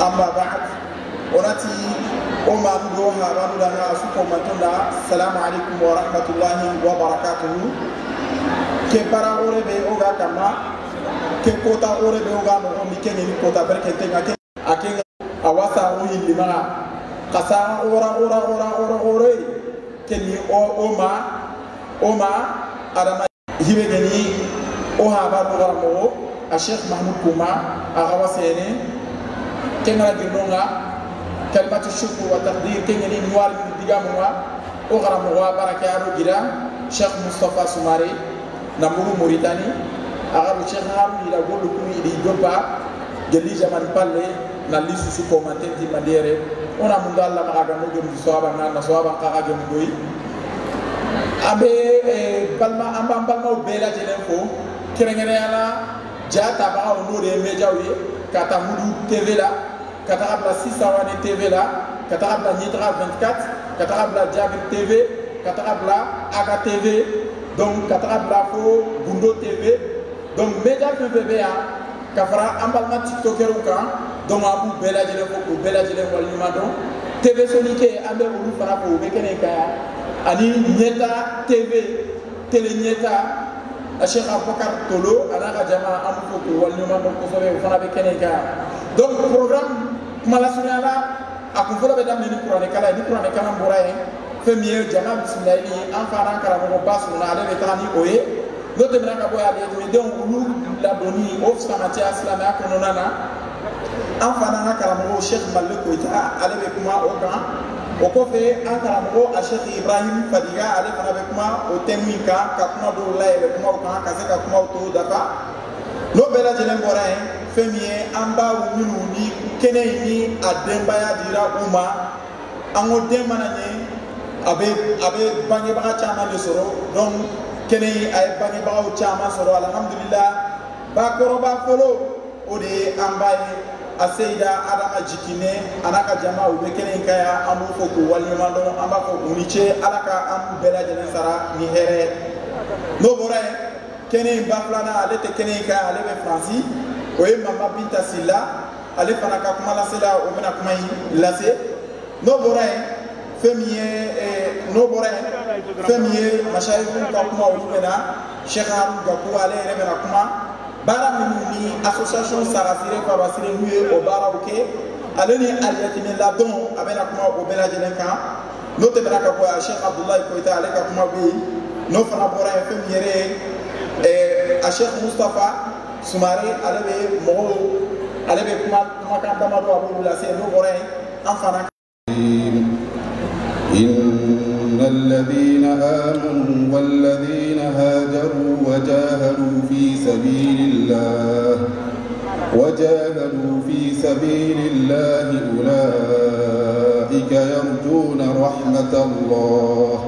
أما بعد وناتي وما ندوها ونودنا سوكو ماتونا السلام عليكم ورحمة الله وبركاته كبارا أوربي أوغا كما كوتا أوربي أوغا نومي كيني كوتا بركتنا كي أكين أواسا أوهي لما قصا أورا أورا أورا أورا أوري كني أو ما أدم هيبغني أوها بارو الشيخ محمود كوما أغواسيني كنغا جنونغا كلمة الشكر والتقدير كنغني نوار ديغاموا أغراموا بركة أرو جرا شيخ مصطفى سوماري نمورو موريتاني أغارو شيخ هارون إلى غولو كوي إلى دوبا جلي جمان بالي نالي سوسو كومانتين تي مديري ona mundu alla maga mo gem soaba na soaba ka ga doy abe balma amba balma bela jelen fo kerengere ala jata ba o no de media wi kata Mudu TV la kata abla Sissawane TV la kata abla Nitra 24 kata abla Jabir TV kata abla Aga TV donc kata abla fo Gundo TV donc media TV ya kafara ambalma tiktoker kan donc abu bela jelen fo ko bela jelen wal nyuma don TV Sonike ambe olu fara ko be kene kaya ani Nyeta TV télé Nyeta Cheikh Aboubacar Tolo ana ka jama am fo ko wal nyuma don ko sobe fana be kene kaya donc programme kuma la sunyala akun folo be damni ni Qur'an kala ni Qur'an kala mbora en femiye jama bismillah ni an fara kala mo basu na ale be tani oye no temina ka boya de mi don ulu la doni of samatia islamia kono nana an fana ka karamɔgɔ Cheikh Malik Koita ale bɛ kuma o kan o kɔfɛ an karamɔgɔ a Cheikh Ibrahim Fadiga ale fana bɛ kuma o thème min kan ka kuma dɔw layɛlɛ kumaw kan ka se ka kumaw to dafa n'o bɛɛ lajɛlen bɔra yen fɛn min ye an baw minnu ni kɛnɛ in ni a denbaya dira u ma an ko den mana ɲɛ a bɛ bangebaga caman de sɔrɔ donc kɛnɛ in a ye bangebagaw caman sɔrɔ alhamdulillah bakɔrɔba fɔlɔ o de ye an ba ye a seyida Adama Jikine a n'a ka jama u bɛ kɛnɛ in kan yan an b'u fo k'u waleɲuman dɔn an b'a fɔ u ni ce ala ka an bɛɛ lajɛlen sara ni hɛrɛ ye n'o bɔra yen kɛnɛ in ba filanan ale tɛ kɛnɛ in kan ale bɛ Faransi o ye Mama Binta Sila ale fana ka kuma lasela o bɛna kuma in lase n'o bɔra yen fɛn min ye n'o bɔra yen fɛn min ye masayiku ka kuma olu bɛna Cheikh Harun Gakou ale yɛrɛ bɛna kuma baara minnu ni association Sarasire Fabasire n'u ye o baaraw kɛ ale ni aliyatimɛ ladɔn a bɛna kuma o bɛɛ lajɛlen kan n'o tɛmɛna ka bɔ yan Cheikh Abdoulaye Koita ale ka kuma bɛ yen n'o fana bɔra yen fɛn min yɛrɛ ye a Cheikh Moustapha Soumare ale bɛ mɔgɔw ale bɛ kuma kumakan damadɔ a b'olu lase n'o bɔra yen an fana. إن الذين آمنوا والذين هاجروا وجاهدوا في سبيل الله أولئك يرجون رحمة الله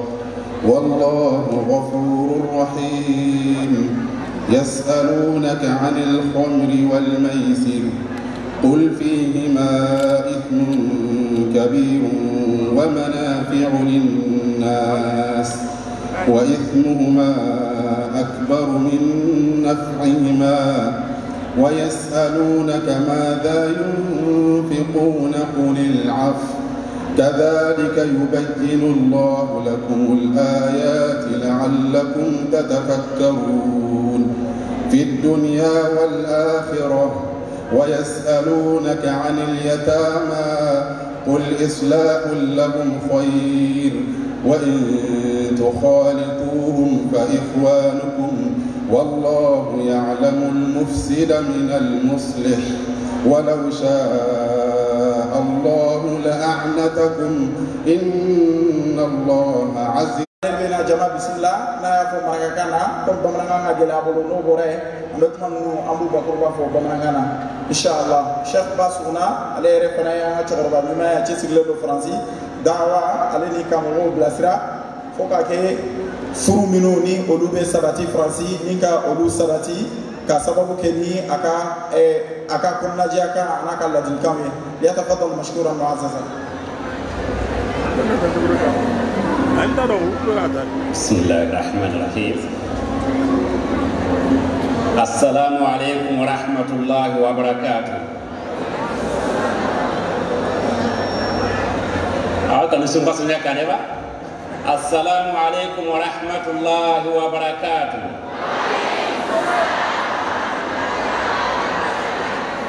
والله غفور رحيم. يسألونك عن الخمر والميسر قل فيهما إثم كبير ومنافع للناس وإثمهما أكبر من نفعهما ويسألونك ماذا ينفقون قل العفو كذلك يبين الله لكم الآيات لعلكم تتفكرون. في الدنيا والآخرة ويسألونك عن اليتامى قل إصلاح لهم خير وإن تخالطوهم فإخوانكم والله يعلم المفسد من المصلح ولو شاء الله لأعنتكم إن الله عزيز. Bena jama bismillah na ya fo marakakan na comme bamanankan ka gɛlɛya bolo n'o bɔra yen an bɛ kuma ninnu an b'u bakuruba fɔ bamanankan na inshallah. Cheikh Bassouna ale yɛrɛ fana y'an ka cɛkɔrɔba ɲuman ye a cɛsirilen don Faransi dawa ale ni ka mɔgɔw bilasira fo ka kɛ furu minnu ni olu bɛ sabati Faransi ni ka olu sabati ka sababu kɛ ni a ka kɔnɔnajɛya kan a n'a ka ladilikanw ye. Yatafadal mashkuran mu'azzazan. بسم الله الرحمن الرحيم. السلام عليكم ورحمة الله وبركاته. Aw kanu sun kasu nya kane ba. Assalamu alaikum wa rahmatullahi wa barakatuh.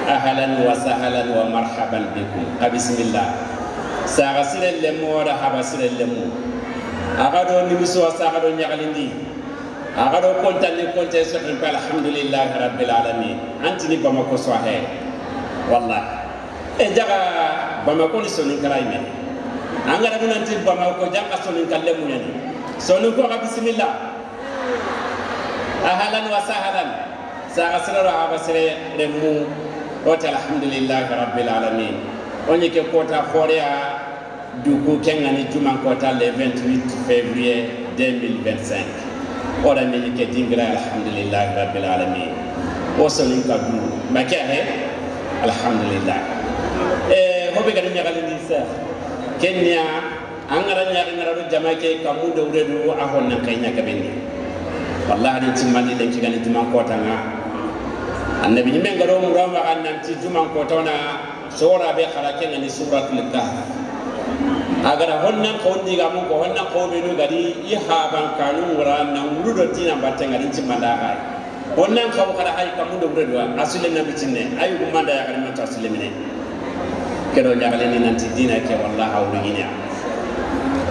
Ahlan wa sahlan wa marhaban bikum. Bismillah. Saga sire lemu wala haba sire lemu. Aga do nimiso saga do nyagalindi. Aga do kontan ni konte so alhamdulillah rabbil alamin. Antini Bamako so he. Wallahi. E jaga Bamako ni sonin karay men. Angara nanti Bamako jaga sonin kalle mu yani. Sonin ko bismillah. Ahlan wa sahlan. Saga sire do haba sire lemu. Wata alhamdulillah rabbil alamin. Onye ke kota khorea dugu kengani juma kota le 28 février 2025. Ora me ke dingra alhamdulillah rabbil alamin. Oso ni ka du make he alhamdulillah. Hobe ga nyagali ni sa. Kenya angara nyagali ngara jama ke kamu do redu ahon nan kay nyaka benni. Wallahi ni timmani le ki gani juma kota nga. Annabi ni men garo murama nanti juma kota na sura be kharake ngani suratul kahf. Agara honnan ko ndiga mun ko honnan ko be no gadi i ha ban kanu wara nan wurudo dina batte ngani timmanda hay. Honnan ko kala hay kamu do wurudo asule nabi tinne ayu manda ya kadi man asule mine. Kedo nyagale ni nanti dina ke wallahi hawru gina.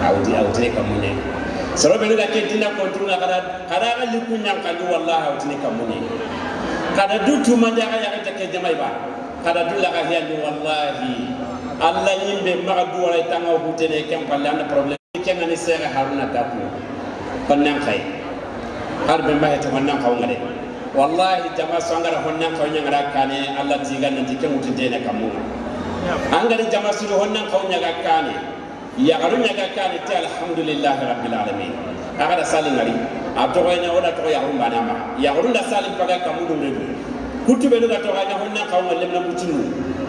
Awdi awti kamune. Soro be no ke dina kontrol kada kada liku nyankandu wallahi awti kamune. Kada dutu manda ya ka ke jamay ba. Kada dulla ka hiyandu wallahi alla yimbe maga duwara tanga hutene kem palle amna problème ken ngani sere haruna tapu konnan khay har be mahete konnan khaw ngade wallahi jama sangara honnan khaw nyangara kane alla tiga nanti ken wutinde kamu angari jama suru honnan khaw nyaga kane ya garu nyaga kane te alhamdulillah rabbil alamin aga da salingari a togo ina wala togo ya rumba na ma ya runda salim paga kamu dum redu kutube no ga togo nya honna kaw ngale na mutinu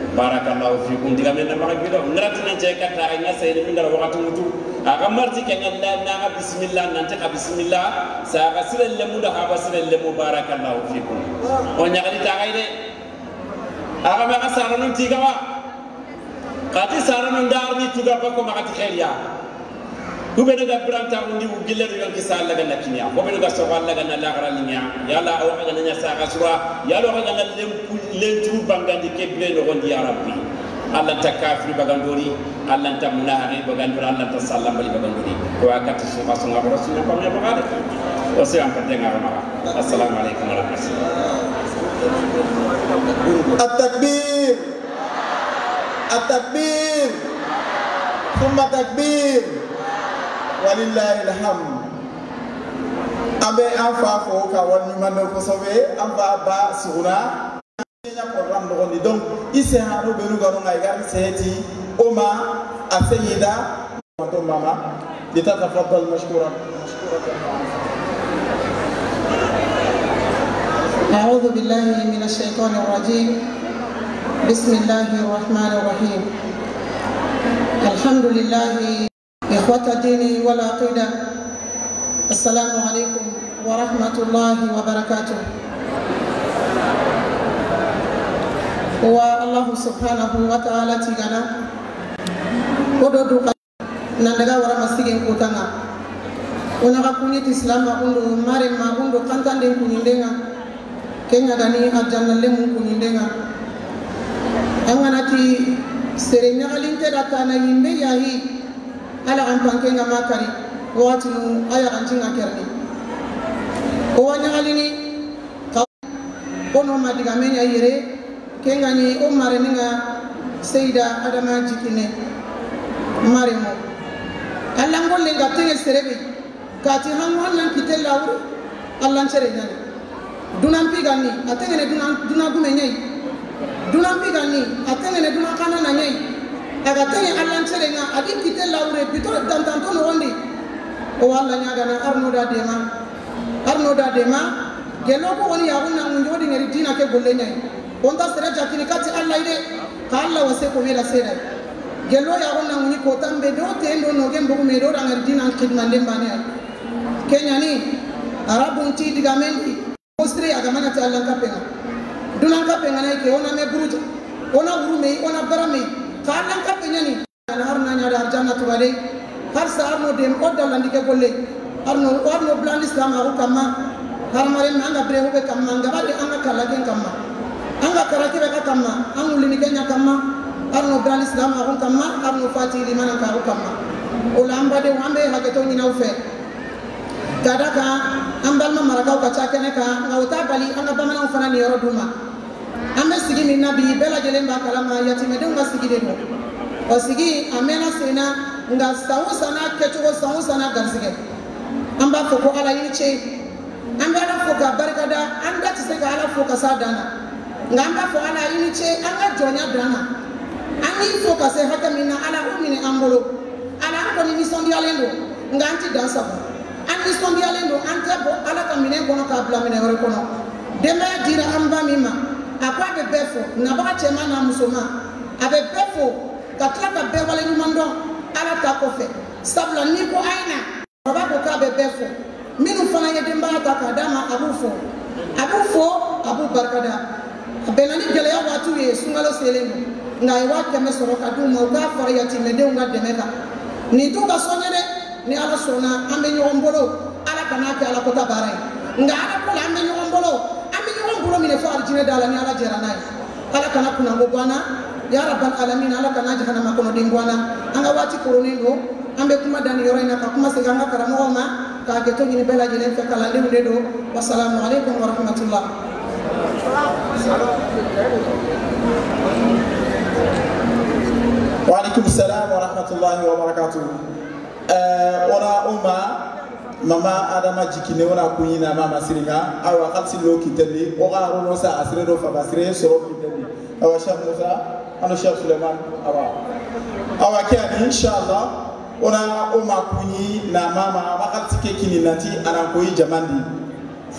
barakallahu fikum diga men na ma gido ngrati na je kata ay na sayni min dara wakati mutu aga marti ke ngalla na bismillah nan ta bismillah sa ga sire le mu da ha basire le mu barakallahu fikum on nyagali ta ay de aga ma ga sara non tiga wa kati sara non dar ni tuga ba ko ma kati khairiya Hube daga branta undi ugille do yonki sa Allah ganna kinya hobe daga so Allah ganna la gara linya yala aw ga nanya sa gasura yalo ga ganna lentu bangandi keble no gondi ya rabbi Allah ta kafir bagandori Allah ta munahari bagandori Allah ta sallam bali bagandori ko akati so so ngabro sunna ko me bagade o se am pate ngara ma assalamu alaikum wa rahmatullah. At-takbir at-takbir thumma takbir walillahi alhamd. Abe an fa fo ka wal nyumando ko sobe an fa ba suguna nya programme do gondi donc ise hano be nuga no ngai gar seti oma asayida to mama litatafaddal mashkura. أعوذ بالله من الشيطان الرجيم. بسم الله الرحمن الرحيم. الحمد لله. إخوة الدين والعقيدة، السلام عليكم ورحمة الله وبركاته. والله سبحانه وتعالى تيغانا ودودو نندغا ورا مسيغن كوتانا ونغا كوني اسلام اندو ماري ما اندو كانتان كونيندنga kenya gani aljanna lemu kunindega anganati sere nyagalinte data na yimbe yahi ala an pankenga makari watinu aya antinga kerni o wanyagalini ka ono madiga menya yere kenga ni o mare ninga Seyda Adama jikine maremo alla ngolle nga tenge serebe kati hangu hallan kitel lawru alla chere nyani dunan pigani atengene dunan dunan gume nyai dunan pigani atengene dunan kana na nyai aga tenge alla chere nga adi kitel lawre bito dantan to no wondi o walla nyaga na arno da dema gelo ko woni yagu na njodi ngeri dina ke golle nyai onda sere jakini kati alla ide ka alla wase ko mela sera gelo yagu na nguni ko tambe do tendo no gembo ko medo da ngeri dina khidma ndemba ne ay kenya ni arabun ti diga mendi ostre aga mana ta alla kapenga dunan kapenga nay ke ona me buruja ona wurume ona barame ka alla kapenga ni Har na ñaade arjanna tubale har sa arno dem o dallandi ke golle arno arno blandi islam aku kamma har mare anga bre hobe kamma anga bari anga kala ken kamma anga karake be ka kamma angulini kenya kamma arno blandi islam aku kamma arno fati liman ka aku kamma o lamba de wambe haketo ni na ufe kadaka ambalma marakaw ka ca kene kan nka o t'a bali an ka bamananw fana niyɔrɔ d'u ma. An bɛ sigi min na bi bɛɛ lajɛlen b'a kalama yatimɛdenw ka sigi de don. O sigi a mɛnna sen na nka san o san n'a kɛcogo san o san n'a garisɛgɛ. An b'a fɔ ko Ala i ni ce. An bɛ Ala fo k'a barikada an da tɛ se ka Ala fo ka s'a dan na. Nka an b'a fɔ Ala i ni ce an ka jɔnya dan na. An y'i fo ka se hakɛ min na Ala o minɛ an bolo. Ala an kɔni nisɔndiyalen don nka an ti dan sago. An nisɔndiyalen don an tɛ bɔ Ala ka minɛn kɔnɔ k'a bila minɛn wɛrɛ kɔnɔ. Denbaya dira an ba min ma a ko a bɛ bɛɛ fo nabaga cɛman n'a musoman a bɛ bɛɛ fo ka tila ka bɛɛ waleɲuman dɔn Ala ta kɔfɛ. Sabula n'i ko a ye na baba ko k'a bɛ bɛɛ fo minnu fana ye denbaya ta k'a d'a ma a b'u fo a b'u fo a b'u barikada. A bɛnna ni gɛlɛya waatiw ye sunkalo selen don nka a ye 100,000 sɔrɔ ka d'u ma u k'a fara yatimɛdenw ka dɛmɛ kan. Nin t'u ka sɔn ye dɛ. Ni Ala sɔnna an bɛ ɲɔgɔn bolo Ala kan'a kɛ Ala kota baara ye nka Ala ko la an bɛ ɲɔgɔn bolo an bɛ ɲɔgɔn bolo minɛ fo alijinɛ da la ni Ala jɛra n'a ye. Ala kana kunnanko bɔ an na ya rabbal alamin Ala kana jahanama kɔnɔden bɔ an na. An ka waati koronnen don an bɛ kuma da nin yɔrɔ in na ka kuma segin an ka karamɔgɔw ma k'a kɛ to ɲini bɛɛ lajɛlen fɛ kalandenw de don. Wasalamu aleykum wa rahmatullah. Wa aleykum salam wa rahmatullahi wa barakatuh. Ora uma mama adama jikine ora kunyina mama siringa awa khalsi lo kitelli o ga rono sa asire do fa basire soro kitelli awa Cheikh Musa ano Cheikh Suleiman awa awa kiani inshallah ora uma kunyi na mama ma khalsi ke kini nanti anan koyi jamandi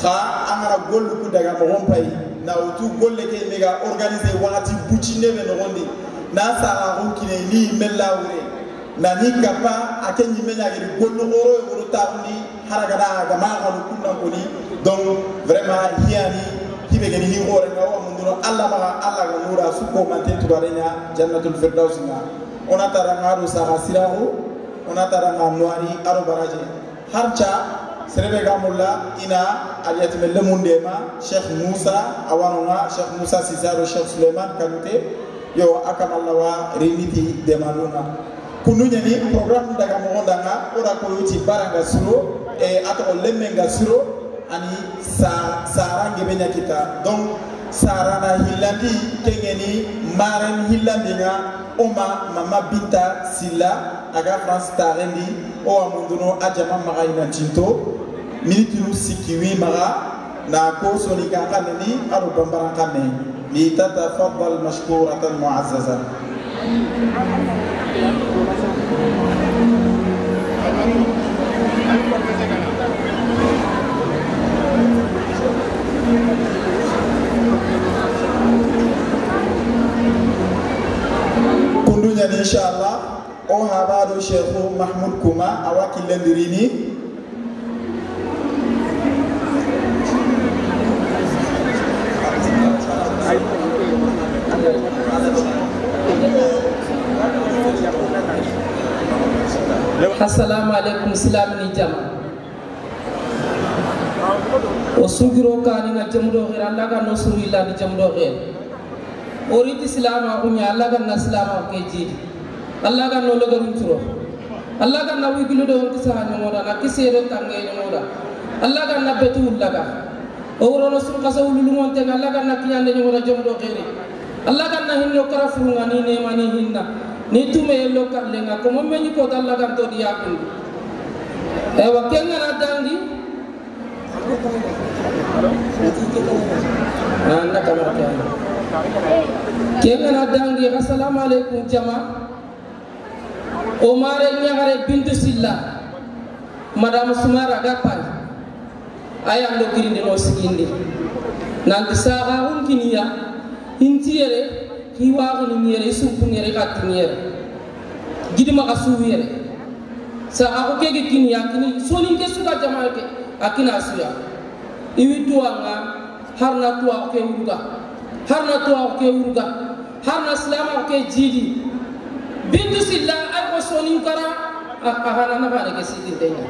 kha angara gollu ku daga mo pai na utu golle ke mega organiser wakati bucine be nogondi na sara ko kine ni mellawure nani kapa akenyi menya giri gollu goro e woro tawni haragada ga ma ko kunna koni. Donc vraiment hiani hibe gani hi gore nga wa munduno alla ma alla ga nura su ko mante tubarenya jannatul firdaus nga ona tara ngaru sa hasirahu ona tara nga noari aro baraje harcha serebe ga mulla ina aliyati melle mundema Cheikh Musa awanonga Cheikh Musa Sisaro Cheikh Suleiman Kanute yo akamalla wa riniti demaluna kununya ni programme daga mogonda nga ora ko yuti baranga suro e ato lemmenga suro ani sa sarange be nyakita. Donc sarana hilandi kengeni maren hilandi nga oma mama Binta Silla aga France tarendi o amunduno ajama maga ina tinto minitinu sikiwi maga na ko sonika kaneni aro bambaran kanne li tatafaddal mashkuratan mu'azzaza. Kundunya inshallah o habado Cheikh Mahmoud Kuma awaki lendirini Assalamu alaikum silamini jama o sugiro kani nga jamdo xir alla ga no surilla ni jamdo xir oriti silama unya alla ga na silama ke jidi alla ga no logarum turo alla ga na wigilu do ti sa nyoda na kisero tange nyoda alla ga na betu laga o worono sur kasa wulu ngonte alla ga na kiyande nyoda jamdo xir alla ga na hinno karafu ngani ne mani hinna ni tume yello kallenga ko mo meñi ko dalla gam to diya kundi e wa kenga na dangi anda kamera kenga na dangi assalamu alaikum jama o mare ñagare Bintu Silla madame Sumara ga pay aya ndo girindi no sigindi nanti saga hun kiniya intiyere ki waxini ñere sumpu ñere xatti ñere gidima xa suuf yere sa axu keke kiniya kini sonin ke suga jama ke a kina suya iwi tuwanga harna tuwa ke wuruga harna tuwa ke wuruga harna silama ke jidi Bintu Silla ay ko sonin kara a hana na bana ke sidin tenya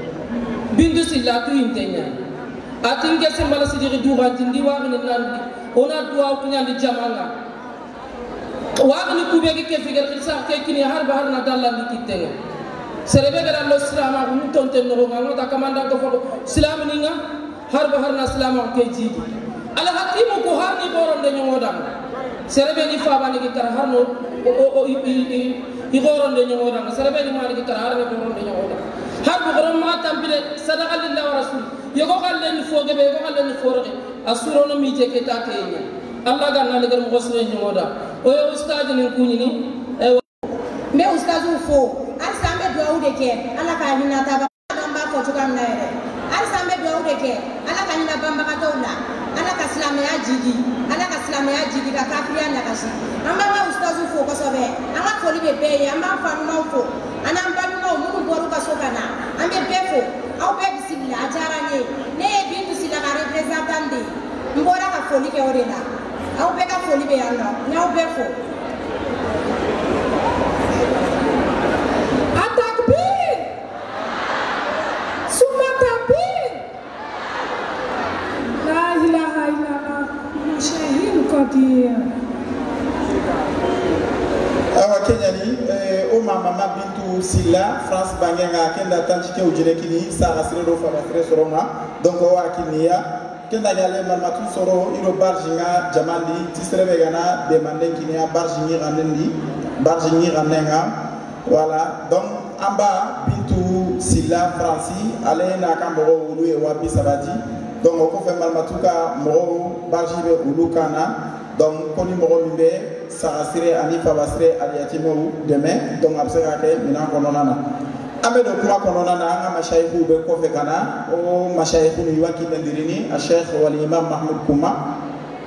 Bintu Silla tu intenya atin ke sembala sidiri duranti ndi waxini nandi ona duwaw kiñandi jamanga waxini kube ke figer xir sax ke kini har ba har na dallandi kittenga serebe gara lo silama mu tonten no nga ngota kamanda ko fo silama ni nga har ba har na silama ke jidi ala hakimu ko har ni borom de nyongodam serebe ni fa bani ki kara har no o i goron de nyongodam serebe ni mani ki kara har ni borom de nyongodam har bu goron ma tampile sadaqa lillahi wa rasul yego galle ni foge be yego galle ni forge asuro no mi je ke ta ke nya Allah ga na le gar mo gosre nyongoda o yo ustad ni kunyi ni me ustazu fo alisa an bɛ duwawu de kɛ ala k'a hinɛ ta an b'a fɔ cogoya min na yɛrɛ alisa an bɛ duwawu de kɛ ala ka hinɛ banbagatɔw la ala ka silamɛya jigi ala ka silamɛya jigi ka kafiriya nagasi an b'an ka ustazu fo kosɛbɛ an ka foli bɛ bɛɛ ye an b'an fa ɲumanw fo an n'an ba ɲumanw minnu bɔr'u ka so ka na an bɛ bɛɛ fo aw bɛɛ bisimila a diyara n ye ne ye Bintu Silla ka représentant de ye n bɔra ka foli kɛ o de la aw bɛɛ ka foli bɛ yan nɔ n y'aw bɛɛ fo. Takbir! Summa takbir! La ilaha illallah, Mushahin Qadir. Awa kenyani o mama Bintu Silla France bangenga kenda tanchike ujire kini sara sire do fara sire soronga donc o akiniya kenda gale malmatu soro iro barjinga jamandi tisrebe gana demande kiniya barjingi ganendi barjingi ganenga. Voilà, donc amba Bintu Silla Franci ale na ka mɔgɔw olu ye wa 30 di donc o kɔfɛ malimatu ka mɔgɔw barji bɛ olu kan na donc ko ni mɔgɔ min bɛ sagasire ani fabasire aliyatimɛw dɛmɛ donc a bɛ se ka kɛ minɛn kɔnɔna na an bɛ don kuma kɔnɔna na an ka masayikiw bɛ kɔfɛ ka na o masayikiw ni wakilendirini a Cheikh wali Imam Mahmoud Kuma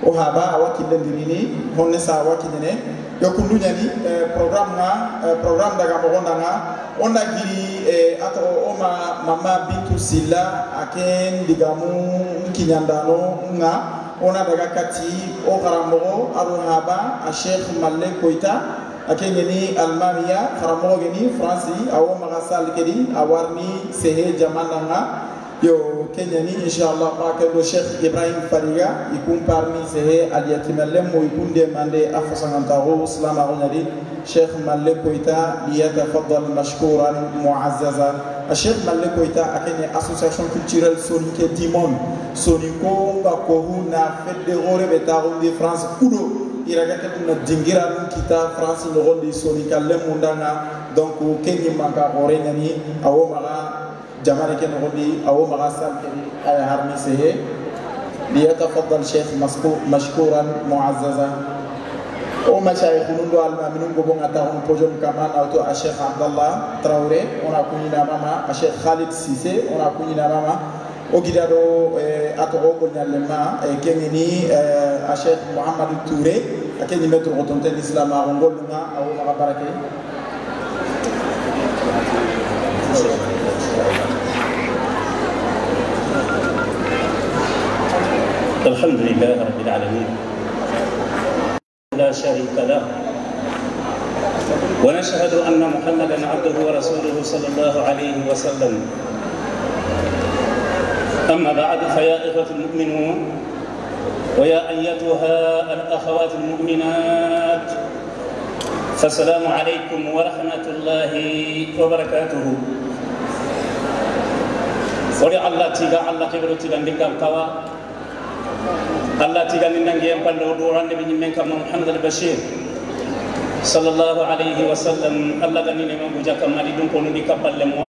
o haba a wakilendirini honne sa wakinene yo kundu ñani programme nga programme daga mogo ndanga onda giri ato o ma mama Bintu Silla aken digamu kiñandano nga ona daga kati o xaramogo ado haba a Cheikh Malle Koita ake ngeni almamiya xaramogo geni franci awo maxa sal kedi a warni sehe jamandanga yo kenyani inshallah ma ke do Cheikh Ibrahim Fariga ikum parmi sehe aliyatimelle mo ikum demande afosangantaro islam agonari Cheikh Malle Koita liyatafaddal mashkuran mu'azzaza. Cheikh Malle Koita akene association culturelle Soninké Dimon Soninko nga ko na fête de gore beta de France kudo iraga ke na dingira nun kita France no gondi Soninka lemundanga donc kenyi manga gore nyani awo maga jamane ke nogondi awo maga sal kedi ay harmi sehe liyatafaddal Cheikh mashkuran mu'azzaza. O mashayikh nundo almaminun gobo ngata on pojom kama na to a Cheikh Abdallah Traoré ona kunyina mama a Cheikh Khalid Cissé ona kunyina mama o gidado ato o nyalema kengeni a Cheikh Mohamed Touré akenyi metro rotonte l'islam a ngolunga awo maga barake. الحمد لله رب العالمين لا شريك له ونشهد أن محمدا عبده ورسوله صلى الله عليه وسلم. أما بعد فيا إخوة المؤمنون ويا أيتها الأخوات المؤمنات فالسلام عليكم ورحمة الله وبركاته. ولي الله تيغا الله كبرو تيغا ndingal kawa Allah tiga ninangi yang pallo do rande bi men kam Muhammad al-Bashir sallallahu alayhi wa sallam. Allah gani ne mo jaka mali dum ko ndi kapalle mo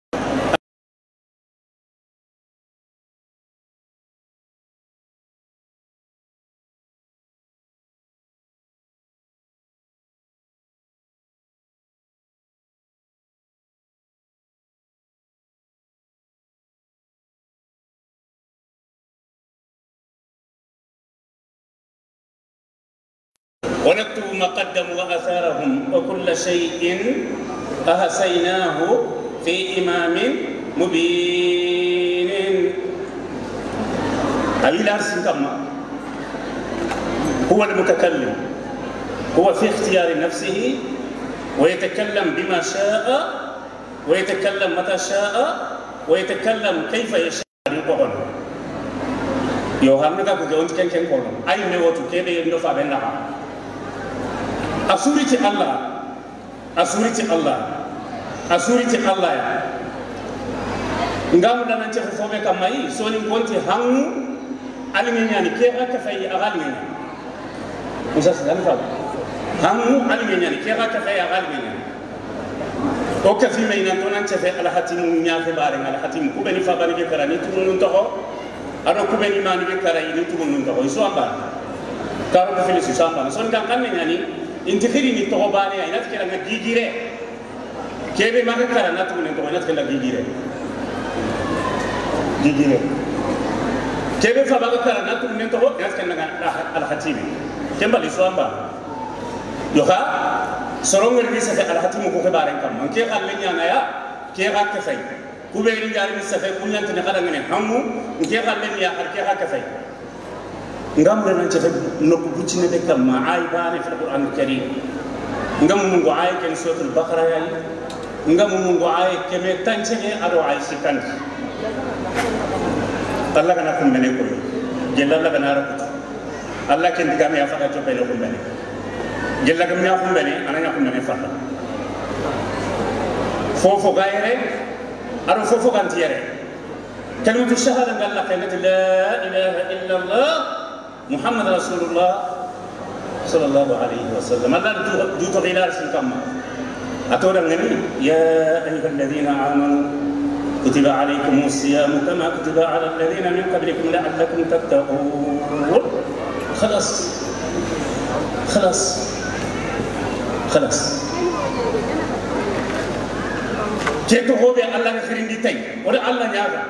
ونكتب ما قدموا وآثارهم وكل شيء أحصيناه في إمام مبين. هو المتكلم، هو في اختيار نفسه ويتكلم بما شاء ويتكلم متى شاء ويتكلم كيف يشاء. Yo hamne ka ko on ken ken ko ay me wotu kebe ndo fa ben la asuriti Allah asuriti Allah asuriti Allah ya ngam da nan ci fo be kamay so ni gonti hangu ali ngi ñani ke ka fay agal ngi musa sallam fa hangu ali ngi ñani ke ka fay agal ngi o ka fi may nan to nan ci fe ala hatimu ñaafe bare ala hatimu ku be ni fa bari ke karani tu nun to ado ku be ni mani be karayi ni tu nun to so amba karo ko fili so amba son kan kan ñani inti khiri ni to bane ay nat kela nga gigire kebe ma ka kara nat ko to nat kela gigire gigire kebe fa ba ka kara nat ko to nat kela nga al hatimi kemba li so amba yoha sorongel ni sa al hatimu ko xebaren kam man ke xal le ñana ya ke xa ke fay ku be ni jari ni sa fay ku ñant ne xala ngene hamu ke xal le ya xar ke xa ke fay ngam le nan ci fay nokku bu ci ne de kam ma ay baane fi alquran alkarim ngam mu ngu ay ken suratul baqara yayi ngam mu ngu ay keme tance ne ado ay sikandi Allah kana kum mene ko jella Allah kana rakut Allah ken digame ya faka jobbe ko mene jella gam ya kum mene ananya kum mene fata fofo gayre ado fofo gantiyere kalimatu shahada ngalla kalimatu la ilaha illa Allah محمد رسول الله صلى الله عليه وسلم. الله دوتو غيلار سنكما أتورا غني يا أيها الذين آمنوا كتب عليكم الصيام كما كتب على الذين من قبلكم لعلكم تتقون. خلاص خلاص خلاص كيتو هو الله خيرين دي تاي ولا الله نياغا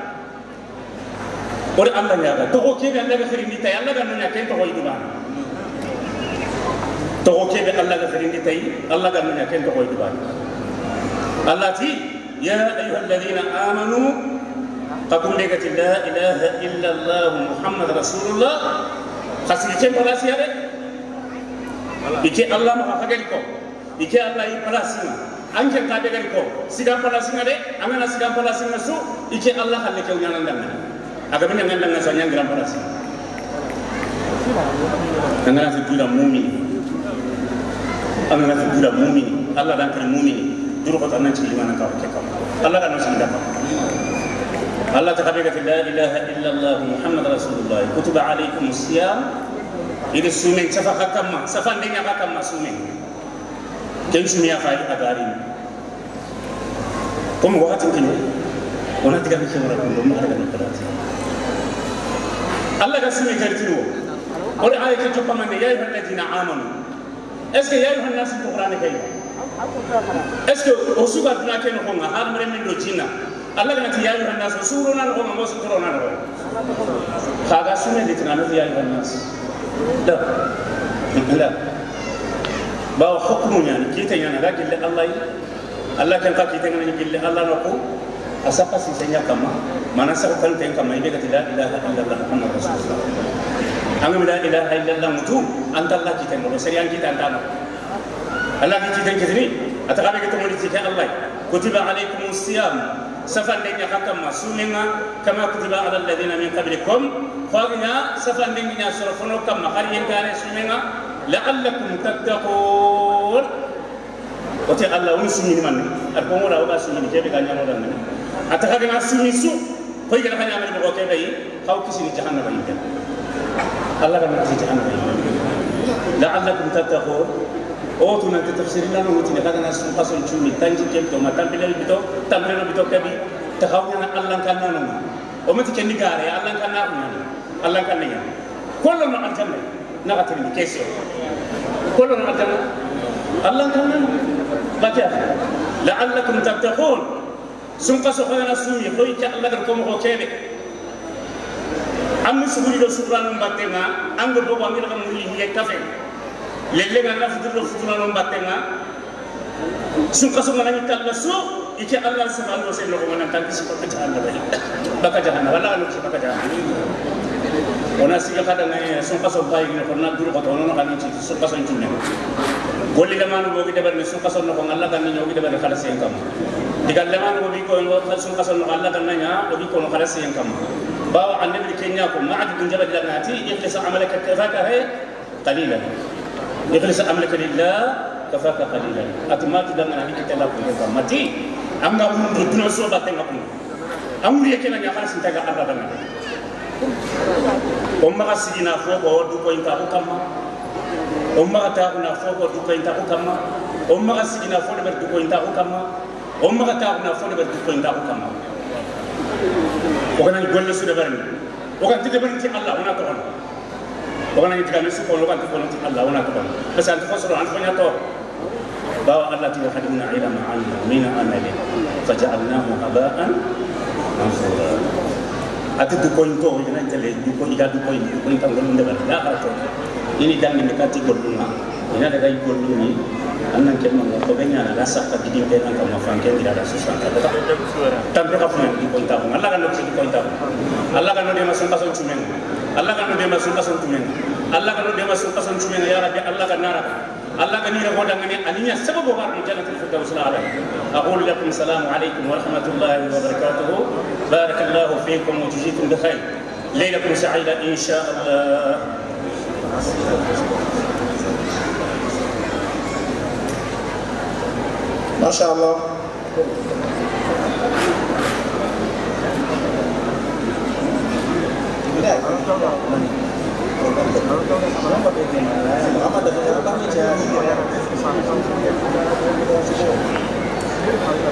ore Allah ñaaga toxo kebe Allah ga xirindi tay Allah ga noña ken toxo idubana toxo kebe Allah ga xirindi tay Allah ga noña ken toxo idubana Allah ti ya ayuha alladhina amanu qakum begati la ilaha illa Allah muhammad rasulullah xasigi ken place ya de ike Allah ma xagel ko ike Allah yi place nga anke ka begel ko siga place nga de angana siga place nga su ike Allah xalle ke ñana ndanga aga bina nganda ngasa nyang gran place angana fi dura mu'min angana fi dura mu'min Allah dan kare mu'min duru ko tan ci limana ka ko kam Allah kan ci ndaka Allah tabaraka la ilaha illa Allah muhammad rasulullah kutiba alaykum siyam ida sumen safa hakama safa ndenya hakama sumen ken sumiya fa agari comme wakati kini ona tiga ke wara ko mo hada ko Allah ga sumi kartino ore ay ke joppa man ya ayyuhal ladina amanu est ce que ya ayyuhan nas ko qur'an kay est ce que o suga duna ken ko nga har mere men do jinna Allah ga ti ya ayyuhan nas suruna ko mo suruna ko kaga sumi litina na ya ayyuhan nas la la ba hukmu yani kita yana ga gille Allah Allah kan ka kita ngani gille Allah no ko asaka si senya kama mana sa kan ten kama ibe kati la ilaha illallah muhammad rasulullah angam la ilaha illallah mutu anta Allah kita ngolo serian kita anta no Allah kita kitini atakabe ke tomoli ti Allah kutiba alaikum siyam safan den ya kama sunenga kama kutiba ala alladhina min qablikum khagina safan den ya sorofono kama khari kare sunenga la'allakum tattaqun ote Allah woni sunni man ar ko ngora o sunni kebe ga nyamo dan ataka ga sunni su koy ga nyamo ko kebe yi xaw kisini jahannama yi Allah ga nati jahannama yi la'allakum tattaqun o tu na tafsir la no tini ga na sun façon chumi tanji kem to matambile bito tamreno bito kebi ta xaw nyana Allah kan nanu o mati ken ni gaare Allah kan na nyana Allah kan ni kollo no aljanna na ga tini question kollo no aljanna Allah kan nanu bakia la'allakum tattaqun sun kaso xana suñi koy ca Allah gar ko mo ko kebe am suguri do subrano mbattenga ango dogo angi daga muri hiye kafe lelle nga na futur do futurano mbattenga sun kaso ngana ni kalla su ike Allah subhanahu wa ta'ala ko ngana tan ci ko ta Allah bari baka jahannam wala alu ci baka jahannam ona siga kada ngay sun kaso bayi ni ko na duru ko to no kan ci sun kaso ci ne Golli lamanu bogi debar ni sun kason no ko Allah kan ni ñogi debar khala sen kam digal lamanu bogi ko sun kason no Allah kan nanya bogi ko no khala sen kam bawa annabi kenya ko ma'ad bin jabal lanati ikhlas amalaka kafaka hay qalilan ikhlas amalaka lillah kafaka qalilan atmatu dangana ni kitala ko kam mati anga mun duna so ba tenga ko amuri yake na nyakala sintaga Allah dangana o maga sigina fo ko du ko inta ko kamma o maga ta na fo ko du ko inta ko kamma o maga sigina fo de du ko inta ko kamma o maga ta na fo de du ko inta ko kamma o kana golle su de barni o kan tide barni ti Allah ona to on o kana ngi tigame su ko o kan ti ko ti Allah ona to on parce que fo soro an fo nyato bawa Allah ti hadimna ila ma amila min amali faja'alnahu haba'an mansura ati du ko into ina jale du ko ida du ko du ko inta gollu ndebar la xara to ini dangi ne kati gollu na ina daga gollu ni annan ken mo ko be nyana la sakka gidi be nan kam fa ken dira la susan ka ta tampe ka funa du ko inta ko Allah kan no du ko inta Allah kan no de ma sun kason tumen Allah kan no de ma sun kason tumen Allah kan no de ma sun kason tumen ya rabbi Allah kan nara Allah kan ni ko dangane aninya sababu war jannatul firdaus ala aqulu lakum salamu alaykum wa rahmatullahi wa barakatuh barakallahu fiikum wa juzikum bi khair laylakum sa'ida insha Allah. Ma sha Allah.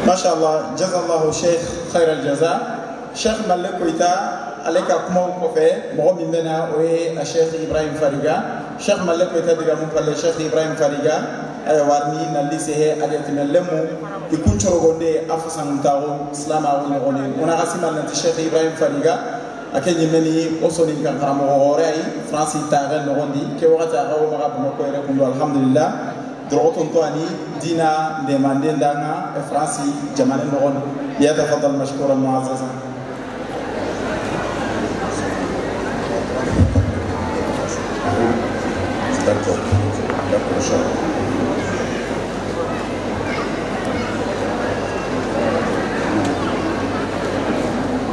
ما شاء الله جزا الله الشيخ خير الجزاء. الشيخ مالك كويتا عليك كما كوفي مغو منا وي الشيخ ابراهيم فريغا. الشيخ مالك كويتا ديغا مون فال الشيخ ابراهيم فريغا اي وارني نالي سه ادي تملمو يكون تشوغوندي افسان تاو اسلام او نغوني ona غاسي مال الشيخ ابراهيم فريغا akenyi meni osoni kan karamo horai fransi taare no gondi ke wakati aga o maga mo ko re kundo alhamdulillah droton to ani dina demande ndanga fransi jamane no gondi ya tafaddal mashkuran muazzazan. D'accord, d'accord, inchallah.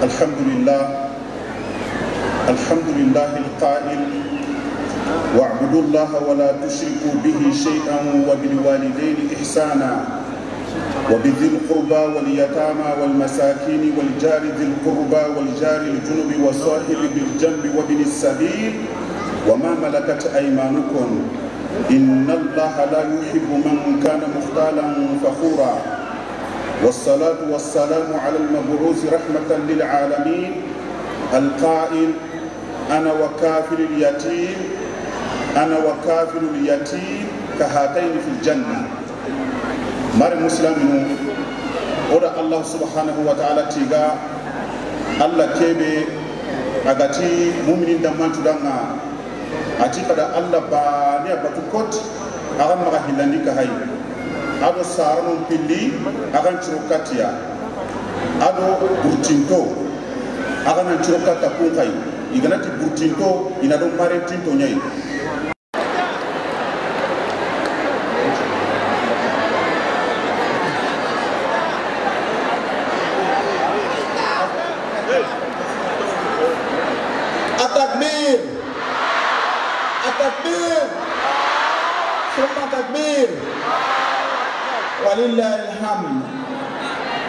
Alhamdulillah. الحمد لله القائل واعبدوا الله ولا تشركوا به شيئا وبالوالدين إحسانا وبذي القربى واليتامى والمساكين والجار ذي القربى والجار الجنب والصاحب بالجنب وابن السبيل وما ملكت أيمانكم إن الله لا يحب من كان مختالا فخورا. والصلاة والسلام على المبعوث رحمة للعالمين القائل أنا وكافل اليتيم أنا وكافل اليتيم كهاتين في الجنة. مر مسلم أودا الله سبحانه وتعالى تيغا الله كيبي أغاتي مؤمنين دمان تدانا أتي قد الله باني باتوكوت أغان مغا هلاندي كهاي أدو سارنون بيلي أغان چروكاتيا أدو burtinto aga nan curoka ta kun kai igana ti burtinto ina do marentinto nyai. At-takbir, at-takbir, thumma takbir, walillahi alhamd.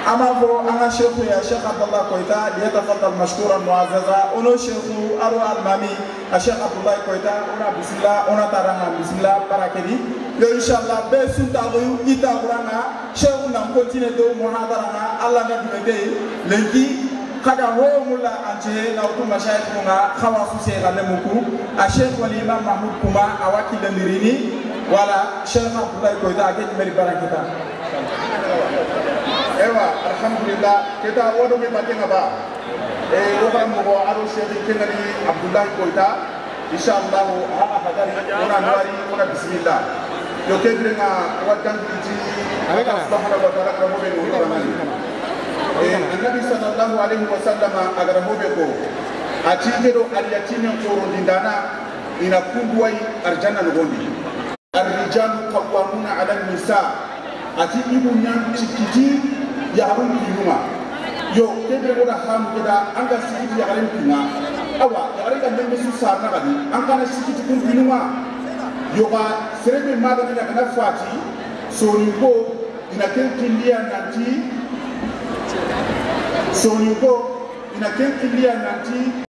أما فو أنا شيخ يا شيخ عبد الله كويتا ليتفضل مشكورا معززا. أنا شيخ أرو المامي الشيخ عبد الله كويتا أنا بسم الله أنا تراها بسم الله بركة يو إن شاء الله بسون تاغيو إتا غرانا شيخ نام كونتيني دو محاضرنا الله ندمي لكي kaga ho mulla anje na utu mashayikh munga khawasu se galemuku a Cheikh wal Imam Mahmoud Kuma awaki lendirini wala Cheikh Abdoulaye Koita ake meri barakita. Ewa alhamdulillah keta wodo me batenga ba e roba mo aro Cheikh kenani Abdoulaye Koita inshallah ha hadari ona nwari ona bismillah yo kedrenga wadan ti Allah subhanahu wa ta'ala ko be no النبي صلى الله عليه وسلم agarahobe ko ati kedo aliyatime korondindana ina kunduwai arjanna nogondi Ar-rijalu qawwamuna 'ala an-nisa ati ibu nyam cikiti yaharun kinuma yo kebe wona hamu keda anga sikiti yagaren kinga awa yagaren ga membe su sarna gadi anga na sikiti kun kinuma yo ga serebe maga na kana fati soninko ina ken kindia nanti soninko ina ken kindia nanti.